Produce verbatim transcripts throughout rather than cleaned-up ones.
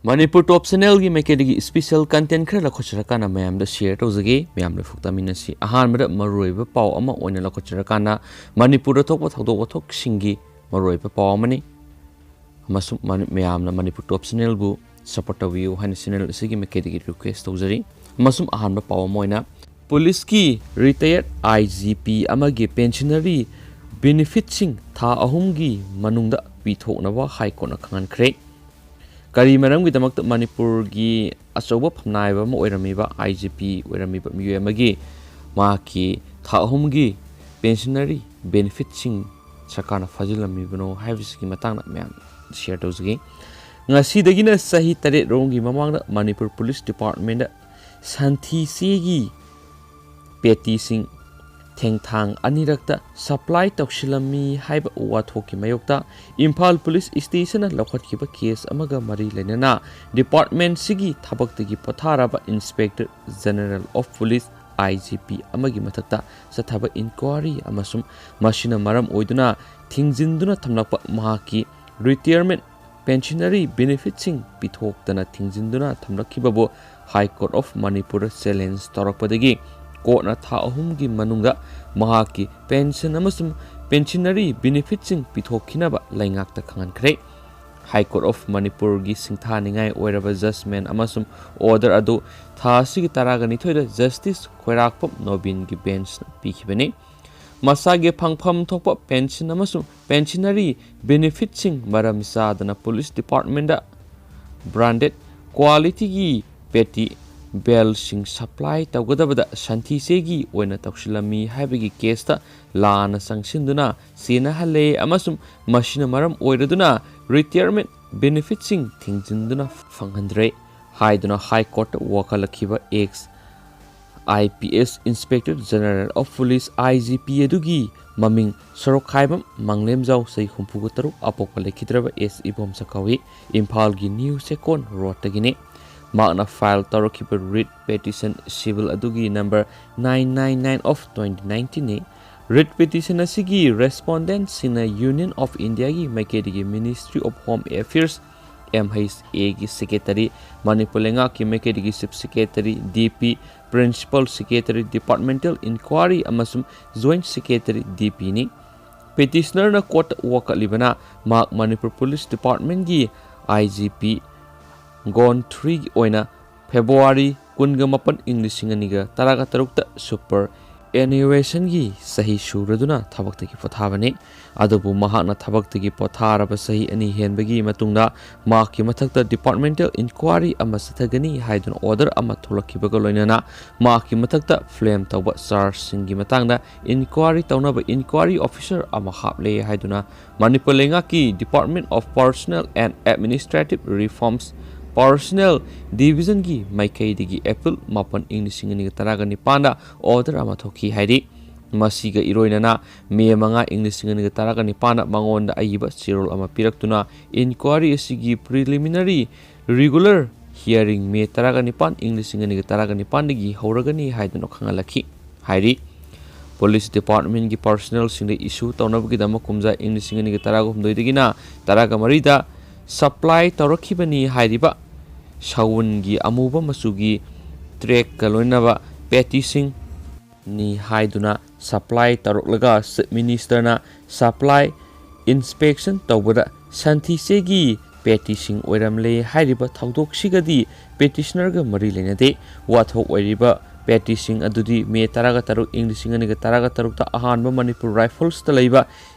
ꯃꯅꯤꯄꯨꯔ ꯇꯣꯞ ꯆꯦꯅꯦꯜꯒꯤ ꯃꯥꯏꯀꯩꯗꯒꯤ special content ꯈꯔ ꯂꯧꯈꯠꯆꯔꯀꯥꯟꯗ ꯃꯌꯥꯝꯗ ꯁꯤꯌꯔ ꯇꯧꯖꯒꯦ꯫ ꯃꯌꯥꯝ ꯂꯣꯏꯐꯨꯛ ꯇꯥꯃꯤꯟꯅꯁꯤ꯫ ꯑꯍꯥꯟꯕꯗ ꯃꯔꯨꯑꯣꯏꯕ ꯄꯥꯎ ꯑꯃ ꯑꯣꯏꯅ ꯂꯧꯈꯠꯆꯔꯀꯥꯟꯗ ꯃꯅꯤꯄꯨꯔꯗ ꯊꯣꯛꯄ ꯊꯧꯗꯣꯛ ꯋꯥꯊꯣꯛꯁꯤꯡꯒꯤ ꯃꯔꯨꯑꯣꯏꯕ ꯄꯥꯎ ꯑꯃꯅꯤ꯫ ꯑꯃꯁꯨꯡ ꯃꯅꯤ-, ꯃꯌꯥꯝꯅ ꯃꯅꯤꯄꯨꯔ ꯇꯣꯞ ꯆꯦꯅꯦꯜꯕꯨ ꯁꯄꯣꯔꯠ ꯇꯧꯕꯤꯌꯨ ꯍꯥꯏꯅ ꯆꯦꯅꯦꯜ ꯑꯁꯤꯒꯤ ꯃꯥꯏꯀꯩꯗꯒꯤ ꯔꯤꯀ꯭ꯋꯦꯁ ꯇꯧꯖꯔꯤ꯫ ꯑꯃꯁꯨꯡ ꯑꯍꯥꯟꯕ ꯄꯥꯎ ꯑꯃ ꯑꯣꯏꯅ ꯄꯨꯂꯤꯁꯀꯤ ꯔꯤꯇꯥꯌꯔꯗ ꯑꯥꯏ ꯖꯤ ꯄꯤ ꯑꯃꯒꯤ ꯄꯦꯟꯁꯅꯔꯤ ꯕꯦꯅꯤꯐꯤꯠꯁꯤꯡ ꯊꯥ ꯑꯍꯨꯝꯒꯤ ꯃꯅꯨꯡꯗ ꯄꯤꯊꯣꯛꯅꯕ ꯍꯥꯏ ꯀꯣꯔꯠꯅ ꯈꯪꯍꯟꯈ꯭ꯔꯦ꯫ ꯀꯔꯤ ꯃꯔꯝꯒꯤꯗꯃꯛꯇ ꯃꯅꯤꯄꯨꯔꯒꯤ ꯑꯆꯧꯕ ꯐꯝꯅꯥꯏꯕ ꯑꯃ ꯑꯣꯏꯔꯝꯃꯤꯕ, ꯑꯥꯏ ꯖꯤ ꯄꯤ ꯑꯣꯏꯔꯝꯃꯤꯕ ꯃꯤꯑꯣꯏ ꯑꯃꯒꯤ ꯃꯍꯥꯛꯀꯤ ꯊꯥ ꯑꯍꯨꯝꯒꯤ ꯄꯦꯟꯁꯅꯔꯤ ꯕꯦꯅꯤꯐꯤꯠꯁꯤꯡ ꯁꯔꯀꯥꯔꯅ ꯐꯥꯖꯤꯜꯂꯝꯃꯤꯕꯅꯣ ꯍꯥꯏꯕꯁꯤꯒꯤ ꯃꯇꯥꯡꯗ ꯃꯌꯥꯝ ꯁꯤꯌꯔ ꯇꯧꯖꯒꯦ꯫ ꯉꯁꯤꯗꯒꯤꯅ ꯆꯍꯤ ꯇꯔꯦꯠ ꯔꯣꯝꯒꯤ ꯃꯃꯥꯡꯗ ꯃꯅꯤꯄꯨꯔ ꯄꯨꯂꯤꯁ ꯗꯤꯄꯥꯔꯠꯃꯦꯟꯗ ꯁꯟꯊꯤ ꯆꯦꯒꯤ ꯄꯦꯇꯤꯁꯤꯡ ꯊꯦꯡꯊꯥꯡ ꯑꯅꯤꯔꯛꯇ ꯁꯄ꯭ꯂꯥꯏ ꯇꯧꯁꯤꯜꯂꯝꯃꯤ ꯍꯥꯏꯕ ꯋꯥꯊꯣꯛꯀꯤ ꯃꯥꯌꯣꯛꯇ ꯏꯝꯐꯥꯜ ꯄꯨꯂꯤꯁ ꯁ꯭ꯇꯦꯁꯟꯅ ꯂꯧꯈꯠꯈꯤꯕ ꯀꯦꯁ ꯑꯃꯒ ꯃꯔꯤ ꯂꯩꯅꯅ ꯗꯤꯄꯥꯔꯠꯃꯦꯟꯠꯁꯤꯒꯤ ꯊꯕꯛꯇꯒꯤ ꯄꯣꯊꯥꯔꯕ inspector general of police, I G ꯄꯤ, ꯑꯃꯒꯤ ꯃꯊꯛꯇ ꯆꯠꯊꯕ ꯏꯟꯀ꯭ꯋꯥꯔꯤ ꯑꯃꯁꯨꯡ ꯃꯁꯤꯅ ꯃꯔꯝ ꯑꯣꯏꯗꯨꯅ ꯊꯤꯡꯖꯤꯟꯗꯨꯅ ꯊꯝꯂꯛꯄ ꯃꯍꯥꯛꯀꯤ ꯔꯤꯇꯥꯌꯔꯃꯦꯟꯠ ꯄꯦꯟꯁꯅꯔꯤ ꯕꯦꯅꯤꯐꯤꯠꯁꯤꯡ ꯄꯤꯊꯣꯛꯇꯅ ꯊꯤꯡꯖꯤꯟꯗꯨꯅ ꯊꯝꯂꯛꯈꯤꯕꯕꯨ ꯍꯥꯏ ꯀꯣꯔꯠ ꯑꯣꯐ ꯃꯅꯤꯄꯨꯔꯗ ꯆꯦꯂꯦꯟꯖ ꯇꯧꯔꯛꯄꯗꯒꯤ ꯀꯣꯔꯠꯅ ꯊꯥ ꯑꯍꯨꯝꯒꯤ ꯃꯅꯨꯡꯗ ꯃꯍꯥꯛꯀꯤ ꯄꯦꯟꯁꯟ ꯑꯃꯁꯨꯡ ꯄꯦꯟꯁꯅꯔꯤ ꯕꯦꯅꯤꯐꯤꯠꯁꯤꯡ ꯄꯤꯊꯣꯛꯈꯤꯅꯕ ꯂꯩꯉꯥꯛꯇ ꯈꯪꯍꯟꯈ꯭ꯔꯦ꯫ ꯍꯥꯏ ꯀꯣꯔꯠ ꯑꯣꯐ ꯃꯅꯤꯄꯨꯔꯒꯤ ꯁꯤꯡꯊꯥꯅꯤꯡꯉꯥꯏ ꯑꯣꯏꯔꯕ ꯖꯖꯃꯦꯟ ꯑꯃꯁꯨꯡ ꯑꯣꯔꯗꯔ ꯑꯗꯨ ꯊꯥ ꯑꯁꯤꯒꯤ ꯇꯔꯥꯒ ꯅꯤꯊꯣꯏꯗ ꯖꯁꯇꯤꯁ ꯈꯣꯏꯔꯥꯛꯄꯝ ꯅꯣꯕꯤꯟꯒꯤ ꯕꯦꯟꯆꯅ ꯄꯤꯈꯤꯕꯅꯤ꯫ ꯃꯁꯥꯒꯤ ꯐꯪꯐꯝ ꯊꯣꯛꯄ ꯄꯦꯟꯁꯟ ꯑꯃꯁꯨꯡ ꯄꯦꯟꯁꯅꯔꯤ ꯕꯦꯅꯤꯐꯤꯠꯁꯤꯡ ꯃꯔꯝ ꯆꯥꯗꯅ ꯄꯨꯂꯤꯁ ꯗꯤꯄꯥꯔꯠꯃꯦꯟꯗ ꯕ꯭ꯔꯥꯟꯗꯦꯗ ꯀ꯭ꯋꯥꯂꯤꯇꯤꯒꯤ ꯄꯦꯇꯤ ꯕꯦꯜꯁꯤꯡ ꯁꯄ꯭ꯂꯥꯏ ꯇꯧꯒꯗꯕꯗ ꯁꯟꯊꯤ ꯆꯦꯒꯤ ꯑꯣꯏꯅ ꯇꯧꯁꯤꯜꯂꯝꯃꯤ ꯍꯥꯏꯕꯒꯤ ꯀꯦꯁꯇ ꯂꯥꯟꯅ ꯆꯪꯁꯤꯟꯗꯨꯅ ꯆꯦꯟꯅꯍꯜꯂꯦ ꯑꯃꯁꯨꯡ ꯃꯁꯤꯅ ꯃꯔꯝ ꯑꯣꯏꯔꯗꯨꯅ ꯔꯤꯇꯥꯌꯔꯃꯦꯟꯠ ꯕꯦꯅꯤꯐꯤꯠꯁꯤꯡ ꯊꯤꯡꯖꯤꯟꯗꯨꯅ ꯐꯪꯍꯟꯗ꯭ꯔꯦ ꯍꯥꯏꯗꯨꯅ ꯍꯥꯏ ꯀꯣꯔꯠꯇ ꯋꯥꯀꯠꯂꯛꯈꯤꯕ ex I P S inspector general of police, I G P, ꯑꯗꯨꯒꯤ ꯃꯃꯤꯡ ꯁꯣꯔꯣꯛꯈꯥꯏꯕꯝ ꯃꯪꯂꯦꯝꯖꯥꯎ, ꯆꯍꯤ ꯍꯨꯝꯐꯨꯒ ꯇꯔꯨꯛ, ꯑꯄꯣꯛꯄ ꯂꯩꯈꯤꯗ꯭ꯔꯕ ꯑꯦꯁ ꯏꯕꯣꯝꯆ ꯀꯧꯏ꯫ ꯏꯝꯐꯥꯜꯒꯤ ꯅ꯭ꯌꯨ ꯆꯦꯛꯀꯣꯟ ꯔꯣꯗꯇꯒꯤꯅꯤ꯫ ꯃꯍꯥꯛꯅ ꯐꯥꯏꯜ ꯇꯧꯔꯛꯈꯤꯕ ꯔꯤꯠ ꯄꯦꯇꯤꯁꯟ ꯁꯤꯚꯤꯜ ꯑꯗꯨꯒꯤ number nine nine nine of twenty nineteen ꯅꯤ꯫ ꯔꯤꯠ ꯄꯦꯇꯤꯁꯟ ꯑꯁꯤꯒꯤ ꯔꯦꯁꯄꯣꯟꯗꯦꯟꯠꯁꯤꯡꯅ ꯌꯨꯅꯤꯌꯟ ꯑꯣꯐ ꯏꯟꯗꯤꯌꯥꯒꯤ ꯃꯥꯏꯀꯩꯗꯒꯤ ministry of home affairs, M H A ꯒꯤ secretary, ꯃꯅꯤꯄꯨꯔ ꯂꯩꯉꯥꯛꯀꯤ ꯃꯥꯏꯀꯩꯗꯒꯤ chief secretary, D P, principal secretary, departmental inquiry ꯑꯃꯁꯨꯡ joint secretary, D P ꯅꯤ꯫ Petitionerꯅ courtꯇ ꯋꯥꯀꯠꯂꯤꯕꯅ ꯃꯍꯥꯛ Manipur Police Departmentꯀꯤ I G P Zone three ꯒꯤ ꯑꯣꯏꯅ February ꯀꯨꯟꯒ ꯃꯥꯄꯟ, ꯏꯪ ꯂꯤꯁꯤꯡ ꯑꯅꯤꯒ ꯇꯔꯥꯒ ꯇꯔꯨꯛꯇ superannuationꯒꯤ ꯆꯍꯤ ꯁꯨꯔꯗꯨꯅ ꯊꯕꯛꯇꯒꯤ ꯄꯣꯊꯥꯕꯅꯤ꯫ ꯑꯗꯨꯕꯨ ꯃꯍꯥꯛꯅ ꯊꯕꯛꯇꯒꯤ ꯄꯣꯊꯥꯔꯕ ꯆꯍꯤ ꯑꯅꯤ ꯍꯦꯟꯕꯒꯤ ꯃꯇꯨꯡꯗ ꯃꯍꯥꯛꯀꯤ ꯃꯊꯛꯇ departmental inquiry ꯑꯃ ꯆꯠꯊꯒꯅꯤ ꯍꯥꯏꯗꯨꯅ order ꯑꯃ ꯊꯣꯛꯂꯛꯈꯤꯕꯒ ꯂꯣꯏꯅꯅ ꯃꯍꯥꯛꯀꯤ ꯃꯊꯛꯇ frame ꯇꯧꯕ chargeꯁꯤꯡꯒꯤ ꯃꯇꯥꯡꯗ inquiry ꯇꯧꯅꯕ inquiry officer ꯑꯃ ꯍꯥꯞꯂꯦ ꯍꯥꯏꯗꯨꯅ ꯃꯅꯤꯄꯨꯔ ꯂꯩꯉꯥꯛꯀꯤ Department of Personnel and Administrative Reforms, Personnel Divisionꯒꯤ ꯃꯥꯏꯀꯩꯗꯒꯤ April ꯃꯥꯄꯟ, ꯏꯪ ꯂꯤꯁꯤꯡ ꯑꯅꯤꯒ ꯇꯔꯥꯒ ꯅꯤꯄꯥꯟꯗ order ꯑꯃ ꯊꯣꯛꯈꯤ ꯍꯥꯏꯔꯤ꯫ ꯃꯁꯤꯒ ꯏꯔꯣꯏꯅꯅ May ꯃꯉꯥ, ꯏꯪ ꯂꯤꯁꯤꯡ ꯑꯅꯤꯒ ꯇꯔꯥꯒ ꯅꯤꯄꯥꯟꯗ ꯃꯉꯣꯟꯗ ꯑꯏꯕ ꯆꯦꯔꯣꯜ ꯑꯃ ꯄꯤꯔꯛꯇꯨꯅ inquiry ꯑꯁꯤꯒꯤ preliminary regular hearing May ꯇꯔꯥꯒ ꯅꯤꯄꯥꯟ, ꯏꯪ ꯂꯤꯁꯤꯡ ꯑꯅꯤꯒ ꯇꯔꯥꯒ ꯅꯤꯄꯥꯟꯗꯒꯤ ꯍꯧꯔꯒꯅꯤ ꯍꯥꯏꯗꯨꯅ ꯈꯪꯍꯜꯂꯛꯈꯤ ꯍꯥꯏꯔꯤ꯫ Police Departmentꯀꯤ personnelꯁꯤꯡꯗ issue ꯇꯧꯅꯕꯒꯤꯗꯃꯛ ꯀꯨꯝꯖꯥ ꯏꯪ ꯂꯤꯁꯤꯡ ꯑꯅꯤꯒ ꯇꯔꯥꯒ ꯍꯨꯝꯗꯣꯏꯗꯒꯤꯅ ꯇꯔꯥꯒ ꯃꯔꯤꯗ supply ꯇꯧꯔꯛꯈꯤꯕꯅꯤ ꯍꯥꯏꯔꯤꯕ ꯁꯎꯟꯒꯤ ꯑꯃꯨꯕ ꯃꯆꯨꯒꯤ trackꯀ ꯂꯣꯏꯅꯕ pettyꯁꯤꯡꯅꯤ ꯍꯥꯏꯗꯨꯅ supply ꯇꯧꯔꯛꯂꯒ Chief Ministerꯅ supply inspection ꯇꯧꯕꯗ ꯁꯟꯊꯤ ꯆꯦꯒꯤ pettyꯁꯤꯡ ꯑꯣꯏꯔꯝꯂꯦ ꯍꯥꯏꯔꯤꯕ ꯊꯧꯗꯣꯛꯁꯤꯒꯗꯤ petitionerꯒ ꯃꯔꯤ ꯂꯩꯅꯗꯦ꯫ ꯋꯥꯊꯣꯛ ꯑꯣꯏꯔꯤꯕ pettyꯁꯤꯡ ꯑꯗꯨꯗꯤ May ꯇꯔꯥꯒ ꯇꯔꯨꯛ, ꯏꯪ ꯂꯤꯁꯤꯡ ꯑꯅꯤꯒ ꯇꯔꯥꯒ ꯇꯔꯨꯛꯇ ꯑꯍꯥꯟꯕ Manipur Riflesꯇ ꯂꯩꯕ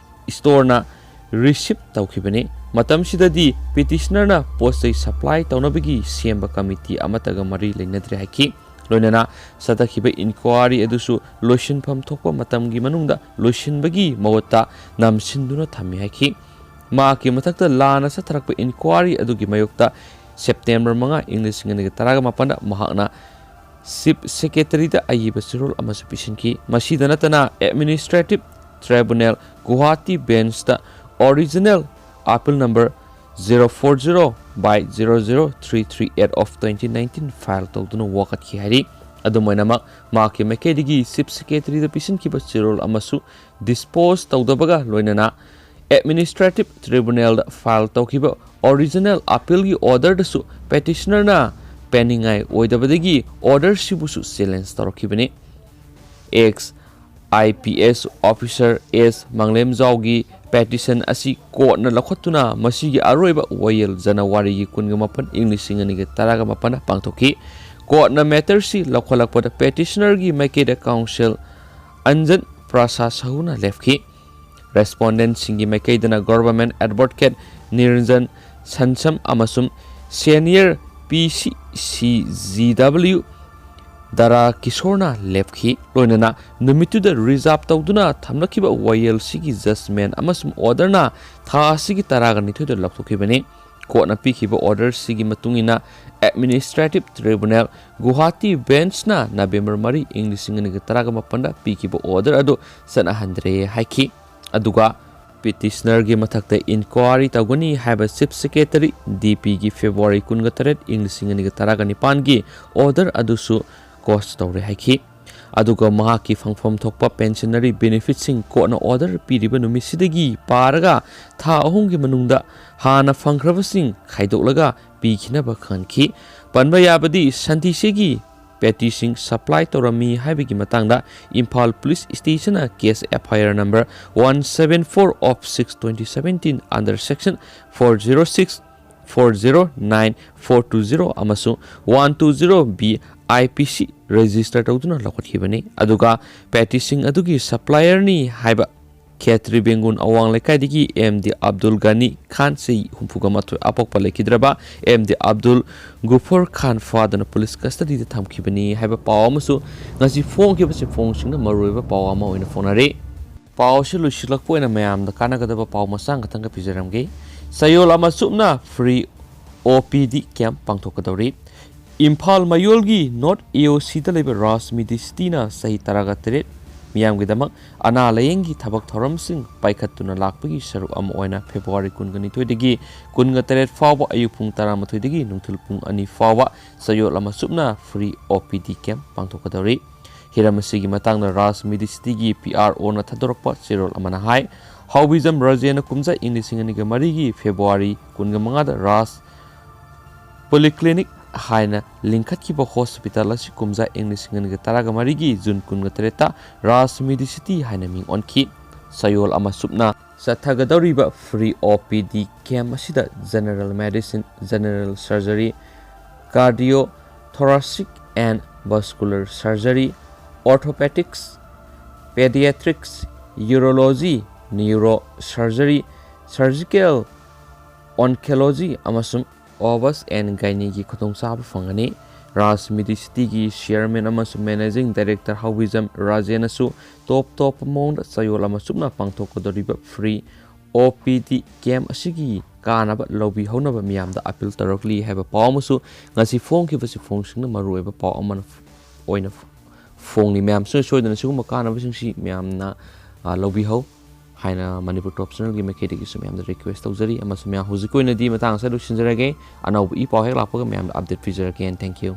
storeꯅ receive ꯇꯧꯈꯤꯕꯅꯤ꯫ ꯃꯇꯝꯁꯤꯗꯗꯤ petitionerꯅ ꯄꯣꯠ ꯆꯩ supply ꯇꯧꯅꯕꯒꯤ ꯁꯦꯝꯕ committee ꯑꯃꯠꯇꯒ ꯃꯔꯤ ꯂꯩꯅꯗ꯭ꯔꯦ ꯍꯥꯏꯈꯤ꯫ ꯂꯣꯏꯅꯅ ꯆꯠꯊꯈꯤꯕ inquiry ꯑꯗꯨꯁꯨ ꯂꯣꯏꯁꯤꯟꯐꯝ ꯊꯣꯛꯄ ꯃꯇꯝꯒꯤ ꯃꯅꯨꯡꯗ ꯂꯣꯏꯁꯤꯟꯕꯒꯤ ꯃꯍꯨꯠꯇ ꯅꯝꯁꯤꯟꯗꯨꯅ ꯊꯝꯃꯤ ꯍꯥꯏꯈꯤ꯫ ꯃꯍꯥꯛꯀꯤ ꯃꯊꯛꯇ ꯂꯥꯟꯅ ꯆꯠꯊꯔꯛꯄ inquiry ꯑꯗꯨꯒꯤ ꯃꯥꯌꯣꯛꯇ September ꯃꯉꯥ, ꯏꯪ ꯂꯤꯁꯤꯡ ꯑꯅꯤꯒ ꯇꯔꯥꯒ ꯃꯥꯄꯟꯗ ꯃꯍꯥꯛꯅ Chief Secretaryꯗ ꯑꯏꯕ ꯆꯦꯔꯣꯜ ꯑꯃꯁꯨ ꯄꯤꯁꯤꯟꯈꯤ꯫ ꯃꯁꯤꯗ ꯅꯠꯇꯅ Administrative Tribunal Guwahati Benchꯇ original appeal number zero four zero by zero zero three three eight of twenty nineteen file ꯇꯧꯗꯨꯅ ꯋꯥꯀꯠꯈꯤ ꯍꯥꯏꯔꯤ꯫ ꯑꯗꯨꯝ ꯑꯣꯏꯅꯃꯛ, ꯃꯍꯥꯛꯀꯤ ꯃꯥꯏꯀꯩꯗꯒꯤ Chief Secretaryꯗ ꯄꯤꯁꯤꯟꯈꯤꯕ ꯆꯦꯔꯣꯜ ꯑꯃꯁꯨ dispose ꯇꯧꯗꯕꯒ ꯂꯣꯏꯅꯅ Administrative Tribunalꯗ file ꯇꯧꯈꯤꯕ ꯑꯣꯔꯤꯖꯤꯅꯦꯜ ꯑꯄꯤꯜꯒꯤ ꯑꯣꯔꯗꯔꯗꯁꯨ ꯄꯦꯇꯤꯁꯅꯔꯅ ꯄꯦꯟꯅꯤꯡꯉꯥꯏ ꯑꯣꯏꯗꯕꯗꯒꯤ ꯑꯣꯔꯗꯔꯁꯤꯕꯨꯁꯨ ꯆꯦꯂꯦꯟꯖ ꯇꯧꯔꯛꯈꯤꯕꯅꯤ꯫ Ex I P S officer S ꯃꯪꯂꯦꯝꯖꯥꯎꯒꯤ ꯄꯦꯇꯤꯁꯟ ꯑꯁꯤ ꯀꯣꯔꯠꯅ ꯂꯧꯈꯠꯇꯨꯅ ꯃꯁꯤꯒꯤ ꯑꯔꯣꯏꯕ ꯋꯥꯌꯦꯜ ꯖꯅꯋꯥꯔꯤꯒꯤ ꯀꯨꯟꯒ ꯃꯥꯄꯟ, ꯏꯪ ꯂꯤꯁꯤꯡ ꯑꯅꯤꯒ ꯇꯔꯥꯒ ꯃꯥꯄꯟꯗ ꯄꯥꯡꯊꯣꯛꯈꯤ꯫ ꯀꯣꯔꯠꯅ ꯃꯦꯇꯔꯁꯤ ꯂꯧꯈꯠꯂꯛꯄꯗ ꯄꯦꯇꯤꯁꯅꯔꯒꯤ ꯃꯥꯏꯀꯩꯗ ꯀꯥꯎꯟꯁꯤꯜ ꯑꯟꯖꯟ ꯄ꯭ꯔꯁꯥꯗ ꯁꯍꯨꯅ ꯂꯦꯞꯈꯤ꯫ ꯔꯦꯁꯄꯣꯟꯗꯦꯟꯠꯁꯤꯡꯒꯤ ꯃꯥꯏꯀꯩꯗꯅ ꯒꯣꯚꯔꯟꯃꯦꯟꯠ ꯑꯦꯗꯚꯣꯀꯦꯠ ꯅꯤꯔꯟꯖꯟ ꯁꯟꯁꯝ ꯑꯃꯁꯨꯡ ꯁꯦꯅꯤꯌꯔ ꯄꯤ ꯁꯤ ꯁꯤ ꯖꯤ ꯗꯕ꯭ꯂꯤꯎ ꯗꯥꯔꯥ ꯀꯤꯁꯣꯔꯅ ꯂꯦꯞꯈꯤ꯫ ꯂꯣꯏꯅꯅ ꯅꯨꯃꯤꯠꯇꯨꯗ ꯔꯤꯖꯥꯔꯚ ꯇꯧꯗꯨꯅ ꯊꯝꯂꯛꯈꯤꯕ ꯋꯥꯌꯦꯜꯁꯤꯒꯤ ꯖꯖꯃꯦꯟꯠ ꯑꯃꯁꯨꯡ ꯑꯣꯔꯗꯔꯅ ꯊꯥ ꯑꯁꯤꯒꯤ ꯇꯔꯥꯒ ꯅꯤꯊꯣꯏꯗ ꯂꯧꯊꯣꯛꯈꯤꯕꯅꯤ꯫ ꯀꯣꯔꯠꯅ ꯄꯤꯈꯤꯕ ꯑꯣꯔꯗꯔꯁꯤꯒꯤ ꯃꯇꯨꯡ ꯏꯟꯅ ꯑꯦꯗꯃꯤꯅꯤꯁꯇ꯭ꯔꯦꯇꯤꯚ ꯇ꯭ꯔꯤꯕꯨꯅꯦꯜ ꯒꯨꯋꯥꯍꯥꯇꯤ ꯕꯦꯟꯆꯅ ꯅꯕꯦꯝꯕꯔ ꯃꯔꯤ, ꯏꯪ ꯂꯤꯁꯤꯡ ꯑꯅꯤꯒ ꯇꯔꯥꯒ ꯃꯥꯄꯟꯗ ꯄꯤꯈꯤꯕ ꯑꯣꯔꯗꯔ ꯑꯗꯨ ꯆꯠꯅꯍꯟꯗ꯭ꯔꯦ ꯍꯥꯏꯈꯤ꯫ ꯑꯗꯨꯒ ꯄꯤꯇꯤꯁꯅꯔꯒꯤ ꯃꯊꯛꯇ ꯏꯟꯀ꯭ꯋꯥꯔꯤ ꯇꯧꯒꯅꯤ ꯍꯥꯏꯕ ꯆꯤꯐ ꯁꯦꯀ꯭ꯔꯦꯇꯔꯤ ꯗꯤ ꯄꯤꯒꯤ ꯐꯦꯕ꯭ꯔꯨꯋꯥꯔꯤ ꯀꯨꯟꯒ ꯇꯔꯦꯠ, ꯏꯪ ꯂꯤꯁꯤꯡ ꯑꯅꯤꯒ ꯇꯔꯥꯒ ꯅꯤꯄꯥꯟꯒꯤ ꯑꯣꯔꯗꯔ ꯑꯗꯨꯁꯨ ꯀꯣꯁ ꯇꯧꯔꯦ ꯍꯥꯏꯈꯤ꯫ ꯑꯗꯨꯒ ꯃꯍꯥꯛꯀꯤ ꯐꯪꯐꯝ ꯊꯣꯛꯄ ꯄꯦꯟꯁꯅꯔꯤ ꯕꯦꯅꯤꯐꯤꯠꯁꯤꯡ ꯀꯣꯔꯠꯅ ꯑꯣꯔꯗꯔ ꯄꯤꯔꯤꯕ ꯅꯨꯃꯤꯠꯁꯤꯗꯒꯤ ꯄꯥꯔꯒ ꯊꯥ ꯑꯍꯨꯝꯒꯤ ꯃꯅꯨꯡꯗ ꯍꯥꯟꯅ ꯐꯪꯈ꯭ꯔꯕꯁꯤꯡ ꯈꯥꯏꯗꯣꯛꯂꯒ ꯄꯤꯈꯤꯅꯕ ꯈꯪꯍꯟꯈꯤ꯫ ꯄꯟꯕ ꯌꯥꯕꯗꯤ, ꯁꯟꯇꯤꯁꯤꯒꯤ ꯄꯦꯇꯤꯁꯤꯡ ꯁꯄ꯭ꯂꯥꯏ ꯇꯧꯔꯝꯃꯤ ꯍꯥꯏꯕꯒꯤ ꯃꯇꯥꯡꯗ ꯏꯝꯐꯥꯜ ꯄꯨꯂꯤꯁ ꯁ꯭ꯇꯦꯁꯟꯅ case F I R number one seven four of six twenty seventeen under section four zero six, four zero nine, four two zero ꯑꯃꯁꯨꯡ one two zero B I P C register ꯇꯧꯗꯨꯅ ꯂꯧꯈꯠꯈꯤꯕꯅꯤ꯫ ꯑꯗꯨꯒ ꯄꯦꯇꯤꯁꯤꯡ ꯑꯗꯨꯒꯤ ꯁꯄ꯭ꯂꯥꯏꯌꯔꯅꯤ ꯍꯥꯏꯕ ꯈꯦꯇ꯭ꯔꯤ ꯕꯦꯡꯒꯨꯟ ꯑꯋꯥꯡ ꯂꯩꯀꯥꯏꯗꯒꯤ M D Abdul ꯒꯅꯤ ꯈꯥꯟ, ꯆꯍꯤ ꯍꯨꯝꯐꯨꯒ ꯃꯥꯊꯣꯏ, ꯑꯄꯣꯛꯄ ꯂꯩꯈꯤꯗ꯭ꯔꯕ ꯑꯦꯝ ꯗꯤ ꯑꯕꯗꯨꯜ ꯒꯨꯐꯔ ꯈꯥꯟ ꯐꯥꯗꯨꯅ ꯄꯨꯂꯤꯁ ꯀꯁꯇꯗꯤꯗ ꯊꯝꯈꯤꯕꯅꯤ ꯍꯥꯏꯕ ꯄꯥꯎ ꯑꯃꯁꯨ ꯉꯁꯤ ꯐꯣꯡꯈꯤꯕ ꯆꯦꯐꯣꯡꯁꯤꯡꯅ ꯃꯔꯨꯑꯣꯏꯕ ꯄꯥꯎ ꯑꯃ ꯑꯣꯏꯅ ꯐꯣꯡꯅꯔꯤ꯫ ꯄꯥꯎ ꯑꯁꯤ ꯂꯣꯏꯁꯤꯜꯂꯛꯄ ꯑꯣꯏꯅ ꯃꯌꯥꯝꯗ ꯀꯥꯟꯅꯒꯗꯕ ꯄꯥꯎ ꯃꯆꯥ ꯈꯛꯇꯪꯒ ꯄꯤꯖꯔꯝꯒꯦ꯫ ꯆꯌꯣꯜ ꯑꯃ ꯆꯨꯞꯅ ꯐ꯭ꯔꯤ ꯑꯣ ꯄꯤ ꯗꯤ ꯀꯦꯝꯞ ꯄꯥꯡꯊꯣꯛꯀꯗꯧꯔꯤ꯫ ꯏꯝꯐꯥꯜ ꯃꯌꯣꯜꯒꯤ ꯅꯣꯔꯠ ꯑꯦ ꯑꯣ ꯁꯤꯗ ꯂꯩꯕ ꯔꯥꯖ ꯃꯤꯗꯤꯁꯤꯇꯤꯅ ꯆꯍꯤ ꯇꯔꯥꯒ ꯇꯔꯦꯠ ꯃꯤꯌꯥꯝꯒꯤꯗꯃꯛ ꯑꯅꯥ ꯂꯥꯌꯦꯡꯒꯤ ꯊꯕꯛ ꯊꯧꯔꯝꯁꯤꯡ ꯄꯥꯏꯈꯠꯇꯨꯅ ꯂꯥꯛꯄꯒꯤ ꯁꯔꯨꯛ ꯑꯃ ꯑꯣꯏꯅ ꯐꯦꯕ꯭ꯔꯨꯋꯥꯔꯤ ꯀꯨꯟꯒ ꯅꯤꯊꯣꯏꯗꯒꯤ ꯀꯨꯟꯒ ꯇꯔꯦꯠ ꯐꯥꯎꯕ ꯑꯌꯨꯛ ꯄꯨꯡ ꯇꯔꯥꯃꯥꯊꯣꯏꯗꯒꯤ ꯅꯨꯡꯊꯤꯜ ꯄꯨꯡ ꯑꯅꯤ ꯐꯥꯎꯕ ꯆꯌꯣꯜ ꯑꯃ ꯆꯨꯞꯅ ꯐ꯭ꯔꯤ ꯑꯣ ꯄꯤ ꯗꯤ ꯀꯦꯝꯞ ꯄꯥꯡꯊꯣꯛꯀꯗꯧꯔꯤ꯫ ꯍꯤꯔꯝ ꯑꯁꯤꯒꯤ ꯃꯇꯥꯡꯗ ꯔꯥꯖ ꯃꯤꯗꯤꯁꯤꯇꯤꯒꯤ ꯄꯤ ꯑꯥꯔ ꯑꯣꯅ ꯊꯥꯗꯣꯔꯛꯄ ꯆꯦꯔꯣꯜ ꯑꯃꯅ ꯍꯥꯏ, ꯍꯥꯎꯕꯤꯖꯝ ꯔꯥꯖꯦꯟꯅ ꯀꯨꯝꯖꯥ ꯏꯪ ꯂꯤꯁꯤꯡ ꯑꯅꯤꯒ ꯃꯔꯤꯒꯤ ꯐꯦꯕ꯭ꯔꯨꯋꯥꯔꯤ ꯀꯨꯟꯒ ꯃꯉꯥꯗ ꯔꯥꯖ ꯄꯣꯂꯤꯀ꯭ꯂꯤꯅꯤꯛ ꯍꯥꯏꯅ ꯂꯤꯡꯈꯠꯈꯤꯕ ꯍꯣꯁꯄꯤꯇꯥꯜ ꯑꯁꯤ ꯀꯨꯝꯖꯥ ꯏꯪ ꯂꯤꯁꯤꯡ ꯑꯅꯤꯒ ꯇꯔꯥꯒ ꯃꯔꯤꯒꯤ ꯖꯨꯟ ꯀꯨꯟꯒ ꯇꯔꯦꯠꯇ ꯔꯥꯖ ꯃꯤꯗꯤꯁꯤꯇꯤ ꯍꯥꯏꯅ ꯃꯤꯡ ꯑꯣꯟꯈꯤ꯫ ꯆꯌꯣꯜ ꯑꯃ ꯆꯨꯞꯅ ꯆꯠꯊꯒꯗꯧꯔꯤꯕ free O P D camp ꯑꯁꯤꯗ general medicine, general surgery, cardiothoracic and vascular surgery, orthopedics, pediatrics, urology, neurosurgery, surgical oncology ꯑꯃꯁꯨꯡ obs and gynae ꯒꯤ ꯈꯨꯗꯣꯡꯆꯥꯕ ꯐꯪꯒꯅꯤ꯫ ꯔꯥꯖ ꯃꯤꯗꯤꯁꯤꯇꯤꯒꯤ chairman ꯑꯃꯁꯨꯡ managing director ꯍꯥꯎꯕꯤꯖꯝ ꯔꯥꯖꯦꯟꯅꯁꯨ ꯇꯣꯞ ꯇꯣꯞꯄ ꯃꯑꯣꯡꯗ ꯆꯌꯣꯜ ꯑꯃ ꯆꯨꯞꯅ ꯄꯥꯡꯊꯣꯛꯀꯗꯧꯔꯤꯕ free O P D camp ꯑꯁꯤꯒꯤ ꯀꯥꯟꯅꯕ ꯂꯧꯕꯤꯍꯧꯅꯕ ꯃꯤꯌꯥꯝꯗ appeal ꯇꯧꯔꯛꯂꯤ ꯍꯥꯏꯕ ꯄꯥꯎ ꯑꯃꯁꯨ ꯉꯁꯤ ꯐꯣꯡꯈꯤꯕꯁꯤ ꯐꯣꯡꯁꯤꯡꯅ ꯃꯔꯨꯑꯣꯏꯕ ꯄꯥꯎ ꯑꯃꯅ ꯑꯣꯏꯅ ꯐꯣꯡꯂꯤ꯫ ꯃꯌꯥꯝꯁꯨ ꯁꯣꯏꯗꯅ ꯁꯤꯒꯨꯝꯕ ꯀꯥꯟꯅꯕꯁꯤꯡꯁꯤ ꯃꯌꯥꯝꯅ, ꯑ, ꯂꯧꯕꯤꯍꯧ ꯍꯥꯏꯅ ꯃꯅꯤꯄꯨꯔ ꯇꯣꯞ ꯆꯦꯅꯦꯜꯒꯤ ꯃꯥꯏꯀꯩꯗꯒꯤꯁꯨ ꯃꯌꯥꯝꯗ request ꯇꯧꯖꯔꯤ꯫ ꯑꯃꯁꯨꯡ ꯃꯌꯥꯝ ꯍꯧꯖꯤꯛꯀꯤ ꯑꯣꯏꯅꯗꯤ ꯃꯇꯥꯡ ꯑꯁꯤꯗ ꯂꯣꯏꯁꯤꯟꯖꯔꯒꯦ꯫ ꯑꯅꯧꯕ ꯏ ꯄꯥꯎ ꯍꯦꯛ ꯂꯥꯛꯄꯒ ꯃꯌꯥꯝꯗ update ꯄꯤꯖꯔꯛꯀꯦ꯫ And thank you꯫